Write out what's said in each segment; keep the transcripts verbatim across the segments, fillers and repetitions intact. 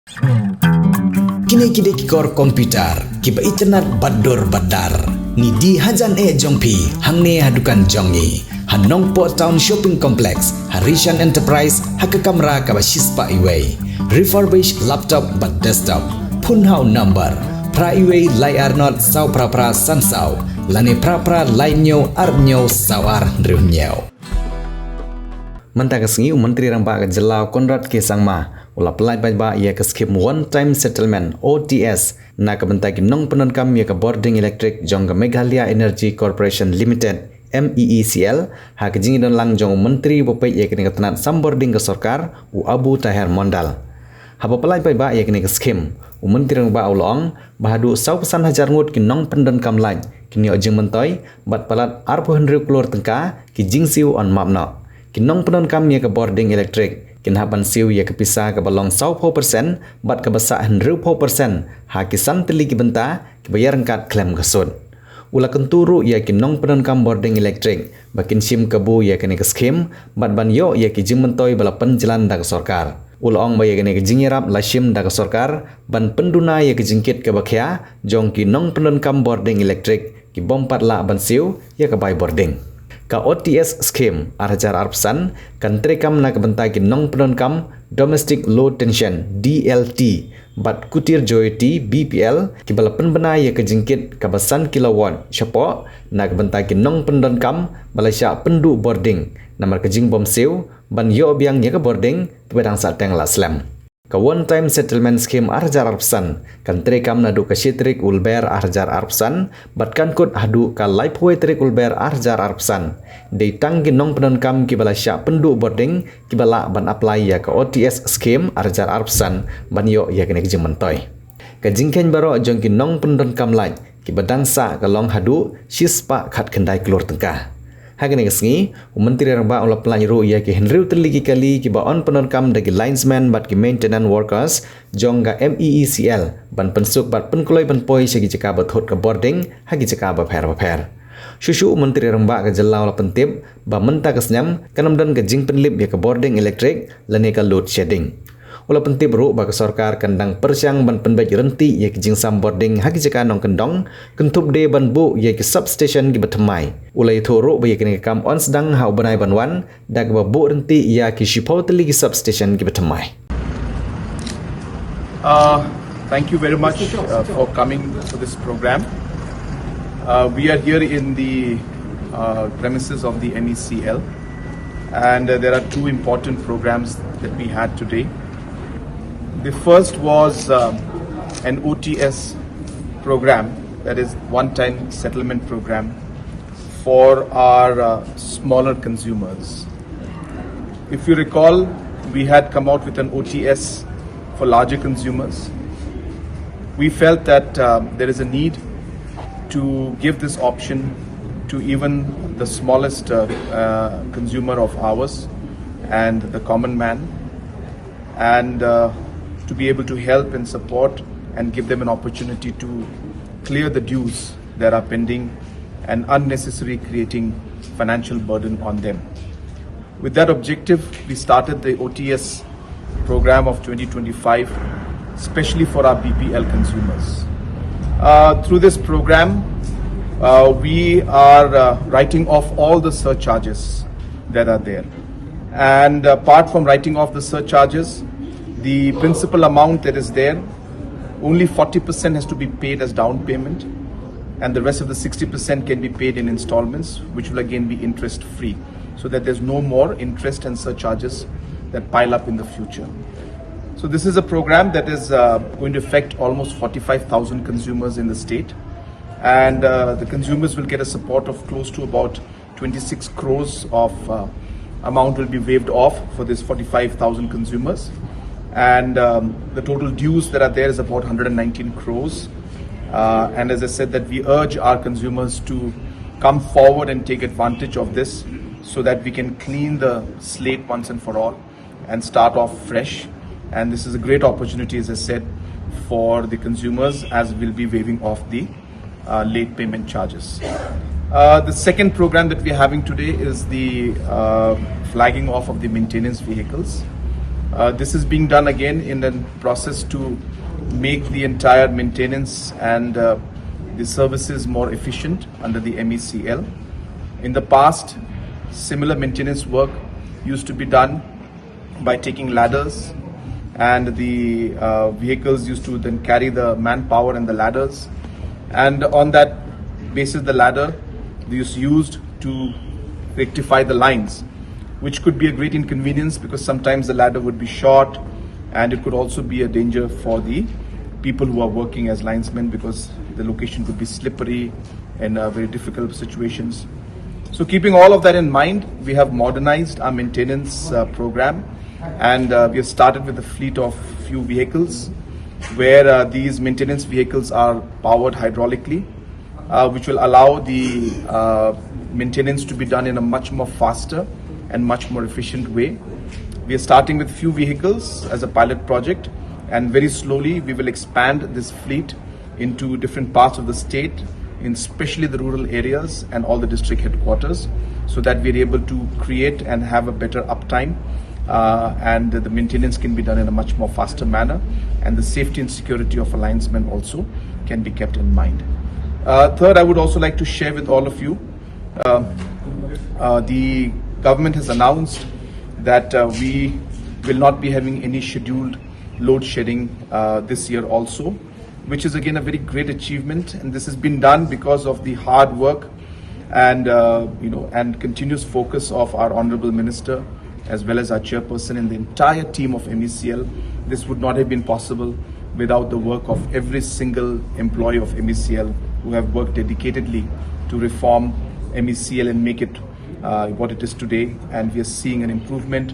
Kine ki dei ki kor computer kiba itynnad bad dur bad dar. Ngi die hajan eh jong phi hangne ha dukan jong ngi ha Nongpoh Town Shopping Complex, ha Rishan Enterprise, ha ka kamra kaba shispah iwei. Refurbish laptop bad desktop. Phone ha u number phra iwei lai ar not saw phra phra san saw lane phra phra lai hynñiew ar hynñiew saw ar hynriew hynñiew. Mynta ka sngi u Myntri Rangbah ka jylla u Conrad K Sangma u la pyllait paidbah ïa ka skhim One Time Settlement, O T S, na ka bynta ki nongpyndonkam ïa ka bording elektrik jong ka Meghalaya Energy Corporation Limited, M E E C L, ha ka jingïadon lang jong u Myntri ba peit ïa kane ka tnat sam bording ka sorkar, u Abu Taher Mondal. Haba pyllait paidbah ïa kane ka skhim, u Myntri Rangbah u la ong ba haduh saw phew san hajar ngut ki nongpyndonkam lait kin ïoh jingmyntoi bad palat arphew hynriew klur tyngka ki jingsiew yn map noh. Ki nongpyndonkam ïa ka bording elektrik kin hap ban siew ïa ka pisa kaba long saw phew persen bad kaba sah hynriew phew persen ha ki san tylli ki bynta kiba ïaryngkat khlem ka sut. U la kyntu ruh ïa ki nongpyndonkam bording elektrik ba kin shim kabu ïa kane ka skhim bad ban ïoh ïa ki jingmyntoi ba la pynjlan da ka sorkar. U la ong ba ïa kane ka jingïarap la shim da ka sorkar ban pynduna ïa ka jingkit kaba khia jong ki nongpyndonkam bording elektrik ki bym pat lah ban siew ïa ka bai bording. Ka O T S skhim ar hajar arphew san kan treikam na ka bynta ki nongpyndonkam domestic low tension, D L T, bad kutir jyoti, B P L, kiba la pynbna ïa ka jingkit kaba san kilowatt shapoh na ka bynta ki nongpyndonkam ba la shah pynduh bording namar ka jingbym siew ban ïoh biang ïa ka bording kiba dang sahteng la slem. Ka One Time Settlement Scheme ar hajar arphew san kan treikam naduh ka shi tarik u Lber ar hajar arphew san bad kan kut haduh ka laiphew wei tarik u Lber ar hajar arphew san. Dei tang ki nongpyndonkam kiba la shah pynduh bording kiba lah ban apply ïa ka O T S skhim ar hajar arphew san ban ïoh ïa kane ka jingmyntoi. Ka jingkheiñ baroh jong ki nongpyndonkam lait kiba dang sah ka long haduh shispah khatkhyndai klur tyngka. Ha kane ka sngi, u Myntri Rangbah u la pyllait ruh ïa ki hynriew tylli ki kali kiba yn pyndonkam da ki linesmen bad ki maintenance workers jong ka M E E C L ban pynsuk bad pynkloi ban poi sha ki jaka ba thut ka bording ha ki jaka bapher bapher. Shuh shuh u Myntri Rangbah ka jylla u la pyntip ba mynta ka snem kan ym don ka jingpynlip ïa ka bording elektrik lane ka load shedding. U la pyntip ruh ba ka sorkar kan dang pyrshang ban pynbeit rynti ïa ki jingsam bording ha ki jaka nongkyndong, kynthup de ban buh ïa ki substation kiba thymmai. U la ïathuh ruh ba ïa kane ka kam yn sdang ha u bnai ban wan da kaba buh rynti ïa ki shiphew tylli ki substation kiba thymmai. Uh, thank you very much uh, for coming for this program. Uh, we are here in the uh, premises of the M E C L, and uh, there are two important programs that we had today. The first was um, an O T S program, that is one time settlement program for our uh, smaller consumers. If you recall, we had come out with an O T S for larger consumers. We felt that um, there is a need to give this option to even the smallest uh, uh, consumer of ours and the common man, and uh, to be able to help and support and give them an opportunity to clear the dues that are pending and unnecessary creating financial burden on them. With that objective, we started the O T S program of twenty twenty-five, especially for our B P L consumers. Uh, through this program, uh, we are uh, writing off all the surcharges that are there. And apart from writing off the surcharges, the principal amount that is there, only forty percent has to be paid as down payment, and the rest of the sixty percent can be paid in installments, which will again be interest free, so that there's no more interest and surcharges that pile up in the future. So, this is a program that is uh, going to affect almost forty-five thousand consumers in the state, and uh, the consumers will get a support of close to about twenty-six crores of uh, amount will be waived off for this forty-five thousand consumers. And um, the total dues that are there is about one hundred nineteen crores. Uh, and as I said, that we urge our consumers to come forward and take advantage of this so that we can clean the slate once and for all and start off fresh. And this is a great opportunity, as I said, for the consumers, as we'll be waiving off the uh, late payment charges. Uh, the second program that we're having today is the uh, flagging off of the maintenance vehicles. Uh, this is being done again in the process to make the entire maintenance and uh, the services more efficient under the M E C L. In the past, similar maintenance work used to be done by taking ladders, and the uh, vehicles used to then carry the manpower and the ladders, and on that basis, the ladder is used to rectify the lines, which could be a great inconvenience because sometimes the ladder would be short, and it could also be a danger for the people who are working as linesmen because the location could be slippery and uh, very difficult situations. So, keeping all of that in mind, we have modernized our maintenance uh, program, and uh, we have started with a fleet of few vehicles where uh, these maintenance vehicles are powered hydraulically, uh, which will allow the uh, maintenance to be done in a much more faster and much more efficient way. We are starting with few vehicles as a pilot project, and very slowly we will expand this fleet into different parts of the state, in especially the rural areas and all the district headquarters, so that we are able to create and have a better uptime, uh, and the maintenance can be done in a much more faster manner, and the safety and security of a linesman also can be kept in mind. Uh, third, I would also like to share with all of you, uh, uh, the government has announced that uh, we will not be having any scheduled load shedding uh, this year also, which is again a very great achievement. And this has been done because of the hard work and uh, you know and continuous focus of our honorable minister as well as our chairperson and the entire team of M E C L. This would not have been possible without the work of every single employee of M E C L who have worked dedicatedly to reform M E C L and make it uh, what it is today. And we are seeing an improvement,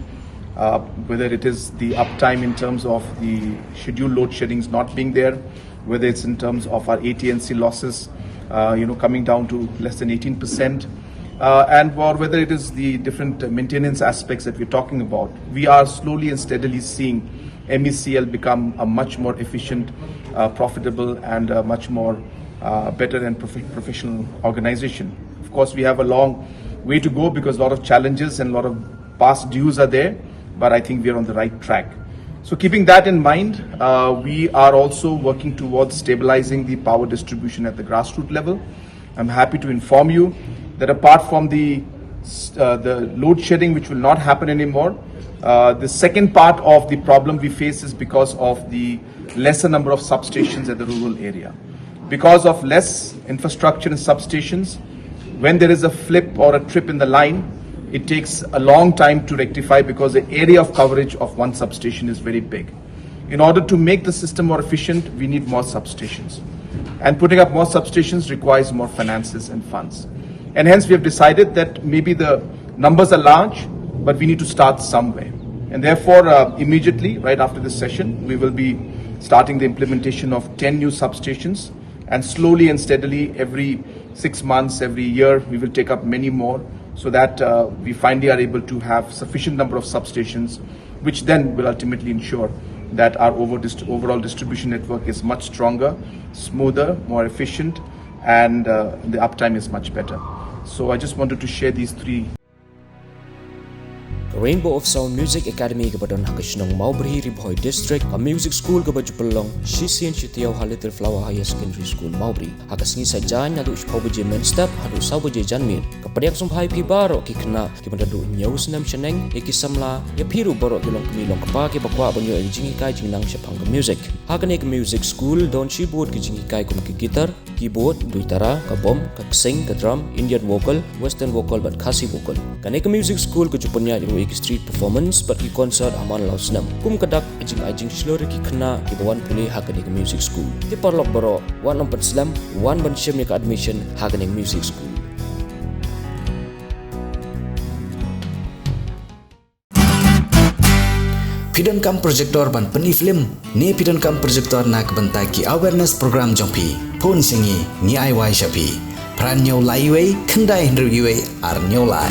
uh, whether it is the uptime in terms of the scheduled load sheddings not being there, whether it's in terms of our A T and C losses, uh, you know, coming down to less than eighteen percent, uh, and or whether it is the different maintenance aspects that we're talking about. We are slowly and steadily seeing M E C L become a much more efficient, uh, profitable, and a much more uh, better and prof- professional organization. Of course, we have a long way to go because a lot of challenges and a lot of past dues are there, but I think we are on the right track. So, keeping that in mind, uh, we are also working towards stabilizing the power distribution at the grassroots level. I'm happy to inform you that apart from the uh, the load shedding, which will not happen anymore, uh, the second part of the problem we face is because of the lesser number of substations at the rural area. Because of less infrastructure and substations, when there is a flip or a trip in the line, it takes a long time to rectify because the area of coverage of one substation is very big. In order to make the system more efficient, we need more substations. And putting up more substations requires more finances and funds. And hence, we have decided that maybe the numbers are large, but we need to start somewhere. And therefore, uh, immediately, right after this session, we will be starting the implementation of ten new substations. And slowly and steadily, every six months, every year, we will take up many more so that uh, we finally are able to have sufficient number of substations, which then will ultimately ensure that our over dist- overall distribution network is much stronger, smoother, more efficient, and uh, the uptime is much better. So I just wanted to share these three. Ka Rainbow of Sound Music Academy kaba don ha ka shnong Mawbri, Ri Bhoi District, ka music school kaba ju pynlong shisien shi taïew ha Little Flower Higher Secondary School, Mawbri. Ha ka sngi Saitjaiñ naduh shiphew baje mynstep haduh saw baje janmiet. Ka pdiang sngewbha ïa phi baroh ki khynnah kiba da duh hynñiew snem shaneng, ïa ki samla, ïa phi ruh baroh ki longkmie longkpa kiba kwah ban ïoh ïa ka jinghikai jingnang shaphang ka music. Ha kane ka music school don shibun ki jinghikai kum ka guitar, keyboard, duitara, ka bom, ka ksing, ka drum, Indian vocal, western vocal bad Khasi vocal. Kane ka music school ka ju pynïaid ruh ïa ki street performance bad ki concert ha man la u snem. Kum ka dak, ka jingai jingshlur ïa ki khynnah kiba wan pule ha kane ka music school. Te paralok baroh, wat nym pynslem, wan ban shim ïa ka admission ha kane ka music school. Phi donkam projector ban pyni film ne phi donkam projector na ka bynta ki awareness program jong phi? Phone sha ngi, ngi ai wai sha phi. Phra hynñiew lai wei, khyndai hynriew wei, ar hynñiew lai.